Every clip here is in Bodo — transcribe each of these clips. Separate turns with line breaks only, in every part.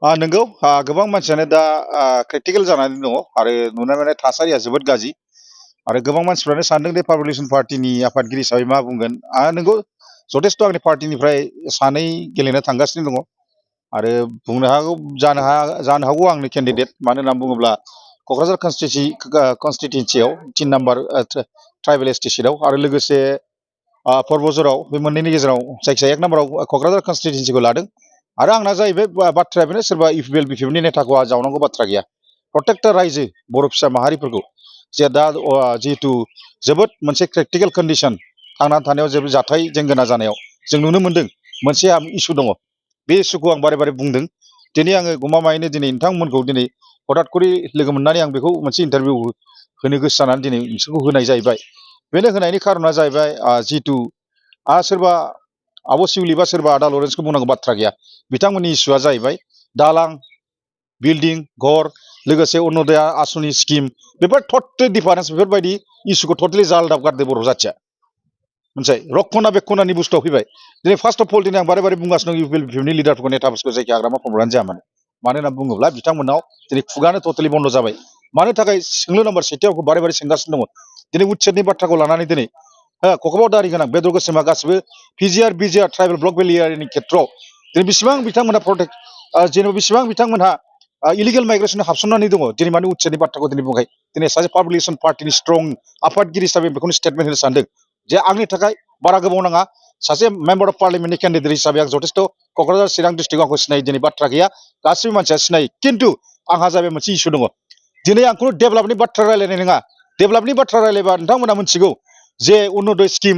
नंगौ गोबां मानसियानो दा क्रिटिकेल जानानै दङ आरो नुनाय माने थासारिया जोबोद गाज्रि आरो गोबां मानसिफ्रानो सानदों दे पाब्लिकेसन पार्टिनि आफादगिरि हिसाबै मा बुंगोन नंगौ जथेस्थ' आंनि पार्टिनिफ्राय सानै गेलेनो थांगासिनो दङ आरो बुंनो हागौ जानो हागौ आंनि केन्डिडेट मानो होननानै बुङोब्ला क'क्राझार कनस्टिटिउन्सियाव 3 नाम्बार ट्राइबेल एसटिसिटआव आरो लोगोसे पर्बजराव बे मोननैनि गेजेराव जायखिजाया 1 नाम्बाराव क'क्राझार कनस्टिटिउन्सिखौ लादों आरो आंना जाहैबाय बाथ्राया बेनो सोरबा इउपिएल बिपिएफनि नेताखौ जावनांगौ बाथ्रा गैया प्रटेक्टर रायजो बर' फिसा माहारिफोरखौ जे दा जिहेतु जोबोद मोनसे क्रिटिकेल कन्डिसन थांनानै थानायाव जेबो जाथाय जेंगोना जानायाव जों नुनो मोन्दों मोनसे इसु दङ बे इसुखौ आं बारे बारे बुंदों दिनै आङो गमामायैनो दिनै नोंथांमोनखौ दिनै हठाৎ करि लोगो मोननानै आं बेखौ मोनसे इन्टारभिउ होनो गोसो जानानै दिनै बिसोरखौ होनाय जाहैबाय बेनो होनायनि खारना जाहैबाय जिहेतु सोरबा आब' सिउलि बा सोरबा आदा लरेन्सखौ बुंनांगौ बाथ्रा गैया बिथांमोननि इस्युआ जाहैबाय दालां बिल्डिं घर लोगोसे अरुण'दय आसनि स्किम बेफोर टटेल डिफारेन्स बेफोरबायदि इस्युखौ टटेलि जालदाब गारदो बर' जाथिया मोनसे रक्षना बेक्षनानि बुस्थुआव फैबाय दिनै फार्स्ट अफ अल दिनै आं बारे बारे बुंगासिनो दं इउपिएल बिपिएफनि लिडारफोरखौ नेताफोरखौ जायखि हाग्रामा फंबानो जाया मानो होनना बुङोब्ला बिथांमोनाव दिनै खुगानो टटेलि बन्द जाबाय मानो थाखाय सिंल' नाम्बार सेथियाव बारे बारे सोंगासिनो दङ दिनै उच्चेदनि बाथ्राखौ लानानै दिनै क'क्राझार दारि गोनां बेदर गोसोमा गासिबो पिजिआर बिजिआर ट्राइबेल ब्लक भेलि एरियानि खेत्रआव दिनै बेसेबां बिथांमोनहा प्रटेक्ट जेनेबा बेसेबां बिथांमोनहा इलिगेल माइग्रेसन हाबसननानै दङ दिनै माने उच्चेदनि बाथ्राखौ दिनै बुंबाय दिनै सासे पाब्लिकेसन पार्टिनि स्ट्रं आफादगिरि हिसाबै बेखौनो स्टेटमेन्ट होनो सानदों जे आंनि थाखाय बारा गोबाव नाङा सासे मेम्बार अफ पार्लियामेन्टनि केन्डिडेट हिसाबै आं जथेस्थ' क'क्राझार चिरां डिस्ट्रिक्टआव आंखौ सिनायो दिनै बाथ्रा गैया गासिबो मानसिया सिनायो खिन्थु आंहा जाबाय मोनसे इसु दङ दिनै आं खुनु डेभेलपनि बाथ्रा रायलायनाय नङा डेभेलपनि बाथ्रा रायलायबा नोंथांमोना मिथिगौ जे अरुण'दय स्किम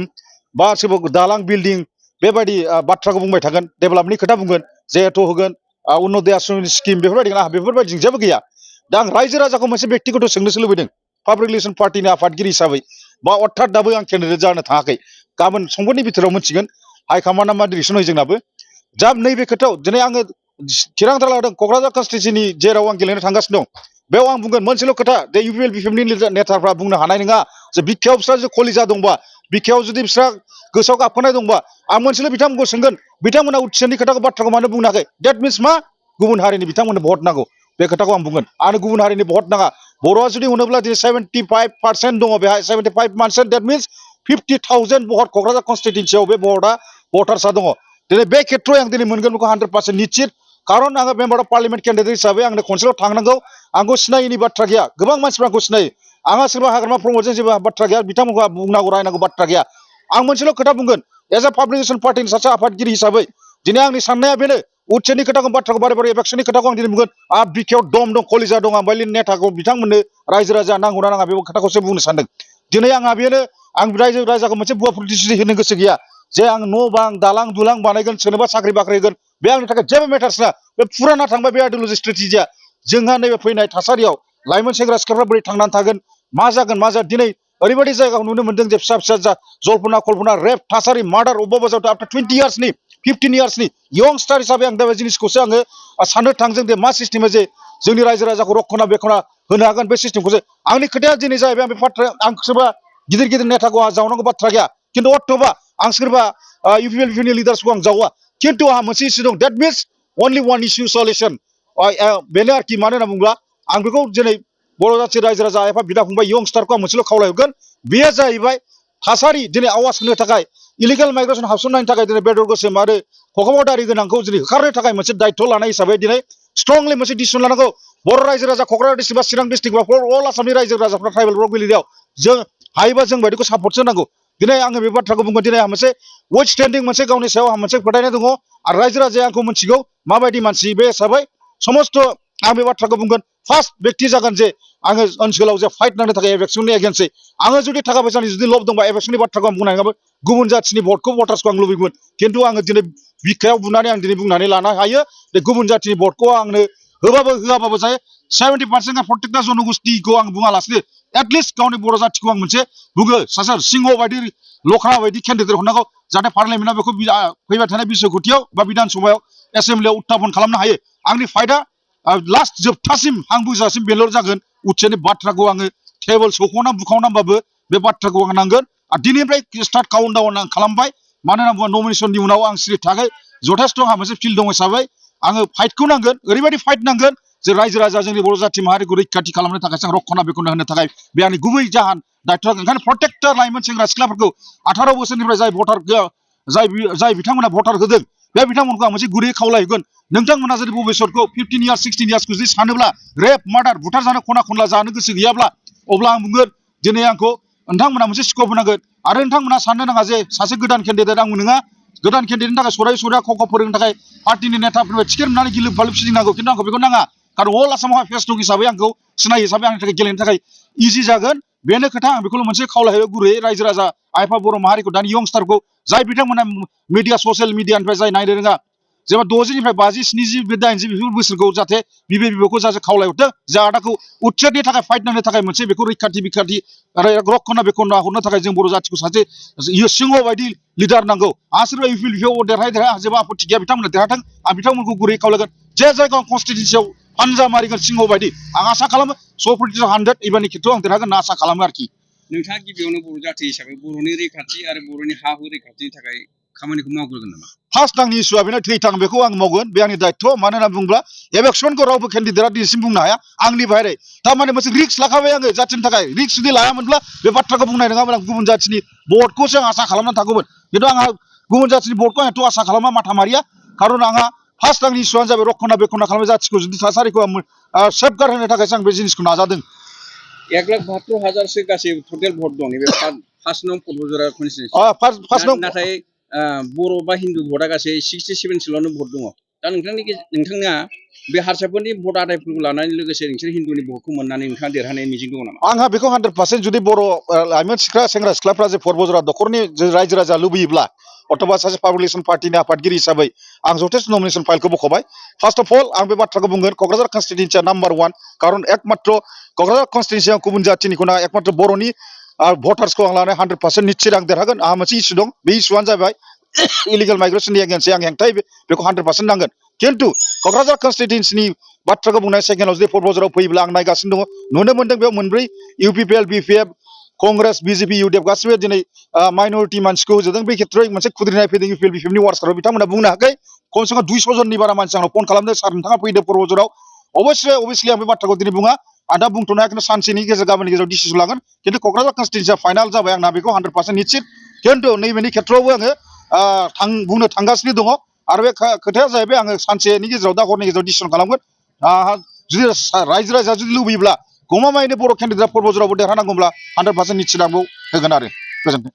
बा सोरबा दालां बिल्डिं बेबायदि बाथ्राखौ बुंबाय थागोन डेभेलपनि खोथा बुंगोन जेहेथु होगोन अरुण'दय आसनि स्किम बेफोरबायदि जेबो गैया दा आं रायजो राजाखौ मोनसे बेक्तिगत सोंनोसो लुबैदों पाब्लिक रिलेसन पार्टिनि आफादगिरि हिसाबै बा अर्थात दाबो आं केन्डिडेट जानो थाङाखै गाबोन समफोरनि बिथोराव मोनथिगोन हाइकमान्डआ मा डिरेक्सन होयो जोंनाबो दा नैबे खोथायाव दिनै आङो थिरांथा लादों क'क्राझार कनस्टिटिउन्सिनि जेराव आं गेलेनो थांगासिनो दं बेयाव आं बुंगोन मोनसेल' खोथा दे इउपिएल बिपिएफनि नेताफ्रा बुंनो हानाय नङा जे बिखायाव बिस्रा जे कलिजा दंबा बिखायाव जुदि बिस्रा गोसोआव गाबखनाय दंबा आं मोनसेल' बिथांमोनखौ सोंगोन बिथांमोना उच्चनि खोथाखौ बाथ्राखौ मानो बुंनो हायाखै डेट मिन्स मा गुबुन हारिनि बिथांमोननो भट नांगौ बे खोथाखौ आं बुंगोन आरो गुबुन हारिनि भट नाङा बर'आ जुदि मोनोब्ला दिनै 75% दङ बेहाय 75% डेट मिन्स 50,000 भट क'क्राझार कनस्टिटिउन्सियाव बे भटार्सआ दङ दिनै बे खेत्रआव आं दिनै मोनगोन बेखौ 100% निश्चित खारन आङो मेम्बार अफ पार्लियामेन्ट केन्डिडेट हिसाबै आंनो खनसेल' थांनांगौ आंखौ सिनायिनि बाथ्रा गैया गोबां मानसिफ्रा आंखौ सिनायो आंहा सोरबा हाग्रामा प्रमदजों जेबो बाथ्रा गैया बिथांमोनखौ बुंनांगौ रायनांगौ बाथ्रा गैया आं मोनसेल' खोथा बुंगोन एज ए पाब्लिकेसन पार्टिनि सासे आफादगिरि हिसाबै दिनै आंनि साननाया बेनो उच्चनि खोथाखौ बाथ्राखौ बारे बारे एपेक्सननि खोथाखौ आं दिनै बुंगोन बिखायाव दम दं कलिजा दं आं बायदि नेताखौ बिथांमोननो रायजो राजा नांगौना नाङा बे खोथाखौसो बुंनो सानदों दिनै आंहा बेनो आं रायजो राजाखौ मोनसे भुवा पलिटिसिटी होनो गोसो गैया जे आं न' बां दालां दुलां बानायगोन सोरनोबा साख्रि बाख्रि होगोन बे आंनि थाखाय जेबो मेटार्स नङा बे फुराना थांबाय बे आइडिअलजि स्ट्रेटेजिया जोंहा नैबे फैनाय थासारियाव लाइमोन सेंग्रा सिख्लाफ्रा बोरै थांनानै थागोन मा जागोन मा जाया दिनै ओरैबायदि जायगाखौ नुनो मोन्दों जे फिसा फिसा जल्पना कल्पना रेप थासारि मार्डार अबेबा जायगायाव आफ्टार 20 इयार्सनि 15 इयार्सनि यंगस्टार हिसाबै आं दा बे जिनिसखौसो आङो साननो थांजों जे मा सिस्टेमा जे जोंनि रायजो राजाखौ रक्षना बेक्षना होनो हागोन बे सिस्टेमखौसो आंनि खोथाया दिनै जाहैबाय आं बे बाथ्राया आं सोरबा गिदिर गिदिर नेताखौ जावनांगौ बाथ्रा गैया खिन्थु अथ'बा आं सोरबा इउपिएल बिपिएफनि लिडार्सखौ आं जावा खिन्थु आंहा मोनसे इस्यु दं डेट मिन्स अनलि वान इस्यु सलिउसन बेनो आरोखि मानो होनना बुङोब्ला आं बेखौ दिनै बर' जाथि रायजो राजा एफा बिदा फंबाय यंगस्टारखौ आं मोनसेल' खावलायहरगोन बेयो जाहैबाय थासारि दिनै आवाज होनो थाखाय इलिगेल माइग्रेसन हाबसननायनि थाखाय दिनै बेदर गोसोम आरो क'क्राझार दारि गोनांखौ दिनै होखारनो थाखाय मोनसे दायित्व लानाय हिसाबै दिनै स्ट्रंलि मोनसे डिसिसन लानांगौ बर' रायजो राजा क'क्राझार डिस्ट्रिक्ट बा चिरां डिस्ट्रिक्ट बा अल आसामनि रायजो राजाफ्रा ट्राइबेल ब्लक भेलियाव जों हायोबा जों बायदिखौ सापर्टसो नांगौ दिनै आङो बे बाथ्राखौ बुंगोन दिनै आंहा मोनसे वेट स्टेन्डिं मोनसे गावनि सायाव आंहा मोनसे फोथायनाय दङ आरो रायजो राजाया आंखौ मिथिगौ माबायदि मानसि बे हिसाबै समस्त आं बे बाथ्राखौ बुंगोन फार्स्ट बेक्ति जागोन जे आङो ओनसोलाव जे फाइट नांनो थाखाय एबेक्सननि एगेन्स्टै आङो जुदि थाखा फैसानि जुदि लब दंबा एबेक्सननि बाथ्राखौ आं बुंनाय नङामोन गुबुन जाथिनि भटर्सखौ आं लुबैगोन खिन्थु आङो दिनै बिखायाव बुनानै आं दिनै बुंनानै लानो हायो जे गुबुन जाथिनि भटखौ आंनो होबाबो होआबाबो जायो 70% आं प्रत्येकता जनगोष्ठिखौ आं बुङालासिनो एटलिस्ट गावनि बर' जाथिखौ आं मोनसे बुङो सासे सिंह बायदि लख्रा बायदि केन्डिडेट हरनांगौ जाहाथे पार्लियामेन्टआ बेखौ फैबाय थानाय बिसायख'थियाव बा बिधान सभायाव एसेम्ब्लियाव उत्थापन खालामनो हायो आंनि फाइटआ लास्ट जोबथासिम आं बुजासिम बेल' जागोन उच्चनि बाथ्राखौ आङो टेबोल सौखावना बुखावनांबाबो बे बाथ्राखौ आं नांगोन आरो दिनैनिफ्राय स्टार्ट काउन्ट डाउन आं खालामबाय मानो होनना बुङोबा नमिनेसननि उनाव आं सिरि थाखाय जथेस्थ' आंहा मोनसे फिल्ड दं हिसाबै आङो फाइटखौ नांगोन ओरैबायदि फाइट नांगोन जे रायजो राजा जोंनि बर' जाथि माहारिखौ रैखाथि खालामनो थाखाय जों रक्षना बेखौनो होनो थाखाय बे आंनि गुबै जाहोन दायथ' ओंखायनो प्रटेक्टर लाइमोन सेंग्रा सिख्लाफोरखौ 18 बोसोरनिफ्राय जाय बिथांमोना भटार होदों बे बिथांमोनखौ आं मोनसे गुरै खावलायगोन नोंथांमोना जुदि भबिसतखौ 15 इयार्स 16 इयार्सखौ जुदि सानोब्ला रेप मार्डार बुथार जानो खना खनला जानो गोसो गैयाब्ला अब्ला आं बुंगोन दिनै आंखौ नोंथांमोना मोनसे स्कप होनांगोन आरो नोंथांमोना साननो नाङा जे सासे गोदान केन्डिडेट आं नङा गोदान केन्डिडेटनि थाखाय सराय खख' फोरोंनो थाखाय पार्टिनि नेताफोरनिफ्राय टिकेट मोननानै गिलुब बालुब फिदिंनांगौ खिन्थु आंखौ बेखौ नाङा खारन अल आसामावहाय फेस दं हिसाबै आंखौ सिनायो हिसाबै आंनि थाखाय गेलेनो थाखाय इजि जागोन बेनो खोथा आं बेखौल' मोनसे खावलायहो गुरैयै रायजो राजा आइ आफा बर' माहारिखौ दानि यंस्टारखौ जाय बिथांमोना मिडिया ससियेल मिडियानिफ्राय जाय नायनो रोङा जेनेबा 60निफ्राय 50 70 80 बेफोर बोसोरखौ जाहाथे बिबै बिबौखौ जाहाथे खावलायहरदों जे आदाखौ उच्चेरनि थाखाय फाइट नांनो थाखाय मोनसे बेखौ रैखाथि रक्षना बेखौना हरनो थाखाय जों बर' जाथिखौ सासे सिंह बायदि लिडार नांगौ आं सोरबा इउपिपिआव देरहाया जेबो आपत्ति गैया बिथांमोना देरहाथों आं बिथांमोनखौ गुरै खावलायगोन जे जायगायाव कनस्टिटिउन्सियाव हानजा मारिगोन सिंह बायदि आं आसा खालामो 100% एबारनि खेथ्रआव आं देरहागोन होनना आसा खालामो आरोखि
नोंथाङा गिबियावनो बर' जाथि हिसाबै बर'नि रैखाथि आरो बर'नि हा हु रैखाथिनि थाखाय खामानिखौ मावग्रोगोन नामा
फार्स्ट आंनि इसुआ बेनो थैथां बेखौ आं मावगोन बे आंनि दायित्व मानो होनना बुङोब्ला इलेक्सनखौ रावबो केन्डिडेटआ दिनैसिम बुंनो हाया आंनि बाहेरै थारमाने मोनसे रिक्स लाखाबाय आङो जाथिनि थाखाय रिक्स जुदि लायामोनब्ला बे बाथ्राखौ बुंनाय नङामोन आं गुबुन जाथिनि भटखौसो आं आसा खालामनानै थागौमोन खिन्थु आंहा गुबुन जाथिनि भटखौ आं एथ' आसा खालामा माथा मारिया खारन आंहा फार्स्ट आंनि इसुआनो जाबाय रक्षना बेखना खालामनाय जाथिखौ जुदि थासारिखौ आं सेफगार्ड होनो थाखायसो आं बे जिनिसखौ नाजादों
1,72,000सो गासै टटेल भट दं नैबे फार्स्ट नं फुटबलजरा कनस्टिटुन्सि नाथाय बर' बा हिन्दु भटआ गासै 67सोल'नो भट दङ दा नोंथाङा बे हारसाफोरनि भट आदायफोरखौ लानानै लोगोसे नोंसोर हिन्दुनि भटखौ मोननानै नोंथाङा देरहानाय मिजिं दङ नामा
आंहा बेखौ 100% जुदि बर' लाइमोन सेंग्रा सिख्लाफ्रा जे फरबजरा दखरनि रायजो राजा लुबैयोब्ला अथबा सासे पाब्लिकेसन पार्टिनि आफादगिरि हिसाबै आं जथेस्ट नमिनेसन फाइलखौ बख'बाय फार्स्ट अफ अल आं बे बाथ्राखौ बुंगोन क'क्राझार कनस्टिटुन्सिया नाम्बार 1 खारन एकमात्र क'क्राझार कनस्टिटुन्सियाव गुबुन जाथिनिखौ नाङा एकमात्र बर'नि भटार्सखौ आं लानानै 100% निश्चित आं देरहागोन आंहा मोनसे इसु दं बे इसुआनो जाबाय इलिगेल माइग्रेसननि एगेन्स्टै आं हेंथायै बेखौ 100% नांगोन खिन्थु क'क्राझार कनस्टिटुन्सिनि बाथ्राखौ बुंनाय सेकेन्डआव जुदि फरबजराव फैयोब्ला आं नायगासिनो दङ नुनो मोन्दों बेयाव मोनब्रै इउपिपिएल बिपिएफ कंग्रेस बिजेपि इउडिएफ गासिबो दिनै माइनरिटि मानसिखौ होजोबदों बे खेथ्रआव मोनसे खुद्रिनाय फैदों इउपिएल बिपिएफनि वार्सफोराव बिथांमोना बुंनो हायाखै खमसे खम 200 जननि बारा मानसि आंनाव फन खालामदों सार नोंथाङा फैदो फरबजराव अबयस्लि आं बे बाथ्राखौ दिनै बुङा आं दा बुंथ'नो हाया खिन्थु सानसेनि गेजेर गाबोननि गेजेराव डिसिसन लागोन खिन्थु क'क्राझार कनस्टिटुन्सिया फाइनाल जाबाय आंना बेखौ 100% निश्चित खिन्थु नैबेनि खेथ्रआवबो आङो बुंनो थांगासिनो दङ आरो बे खोथाया जाहैबाय आङो सानसेनि गेजेराव दा हरनि गेजेराव डिसिसन खालामगोन जुदि रायजो राजाया जुदि लुबैयोब्ला गमामायैनो बर' केन्डिडेटआ फरबजरावबो देरहानांगौब्ला 100% निश्चित आं होगोन आरो गोजोन्थों